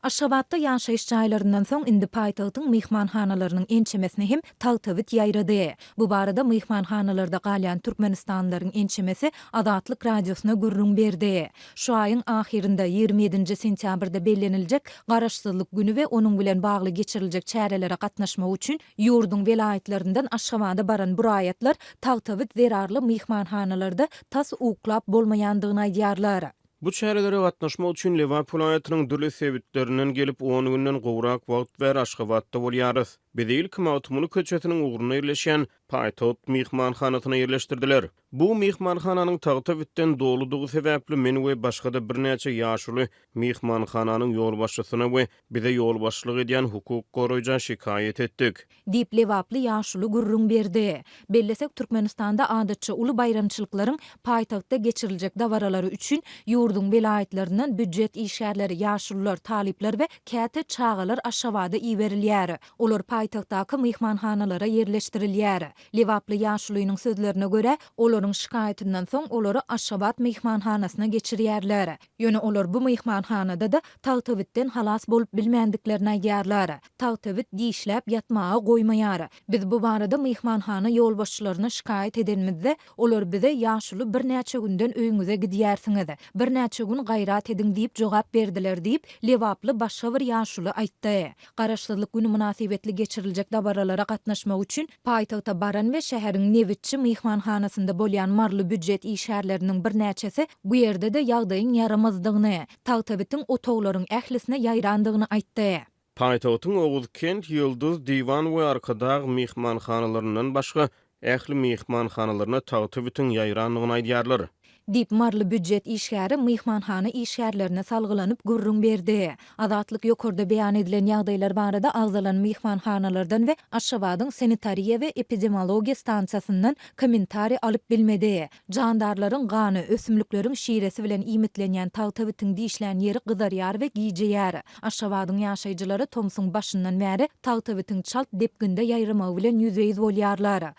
Aşgabatda ýaşaýyş jaýlaryndan soň indi paýtagtyň myhmanhanalarynyň ençemesine hem tagtabit ýaýrady. Bu barada myhmanhanalarda galýan türkmenistanlylaryň ençemesi Azatlyk Radiosyna gürrüň berdi. Şu aýyň ahyrynda, 27-nji sentýabrda belleniljek Garaşsyzlyk güni we onuň bilen bagly geçiriljek çärelere gatnaşmak üçin ýurduň welaýatlaryndan Aşgabada baran bu raýatlar tagtabit zerarly myhmanhanalarda tas uklap bolmaýandygyny aýdýarlar. Bu çärelere gatnaşmak üçin Lebap welaýatynyň dürli sebitlerinden gelip, on günden gowrak wagt bäri Aşgabatda bolýarys. Bizi ilki Magtymguly köçesiniň ugrunda ýerleşýän Paýtagt myhmanhanasyna ýerleşdirdiler. Bu myhmanhananyň tagta bitden doludygy sebäpli men we başga-da birnäçe ýaşuly myhmanhananyň ýolbaşçysyna we bize ýolbaşçylyk edýän hukuk goraýja şikaýat etdik. Diýip, lebaply ýaşuly gürrüň berdi. Bellesek, Türkmenistanda adatça uly baýramçylyklaryň paýtagtda geçiriljek dabaralary üçin ýurduň welaýatlaryndan býujet işgärleri, ýaşulular, talyplar we käte çagalar Aşgabada iberilýär. Olar paýtagtdaky myhmanhanalara ýerleşdirilýär. Lebaply ýaşulynyň sözlerine görä, olaryň şikaýatyndan soň olary Aşgabat myhmanhanasyna geçirýärler. Ýöne olar bu myhmanhanada-da tagtabitden halas bolup bilmändiklerini aýdýarlar. Tagtabit dişläp ýatmaga goýmaýar. Biz bu barada myhmanhana ýolbaşçylaryna şikaýat edenimizde, olar bize ýaşuly birnäçe günden öýüňize gidýärsiňiz. Birnäçe gün gaýrat ediň diýip jogap berdiler diýip, lebaply başga bir ýaşuly aýtdy. Garaşsyzlyk güni mynasybetli geçiriljek dabaralara gatnaşmak üçin paýtagta baran we şäheriň Nebitçi myhmanhanasynda bolýan maryly býujet işgärleriniň birnäçesi bu ýerde-de ýagdaýyň ýaramazdygyny, tagtabitiň otaglaryň ählisine ýaýrandygyny aýtdy. Paýtagtyň Oguzkent, Ýyldyz, Diwan we Arkadag myhmanhanalaryndan başga ähli myhmanhanalaryna tagtabitiň ýaýrandygyny aýdýarlar. Diýip, maryly býujet işgäri myhmanhana işgärlerine salgylanyp gürrüň berdi. Azatlyk ýokarda beýan edilen ýagdaýlar barada agzalan myhmanhanalardan we Aşgabadyň sanitariýa we epidemiologiýa stansiýasyndan kommentariý alyp bilmedi. Jandarlaryň gany, ösümlikleriň şiresi bilen iýmitlenýän tagtabitiň dişlän ýeri gyzarýar we gijeýär. Aşgabadyň ýaşaýjylary tomsuň başyndan bäri tagtabitiň çalt depginde ýaýramagy bilen ýüzbe-ýüz bolýarlar.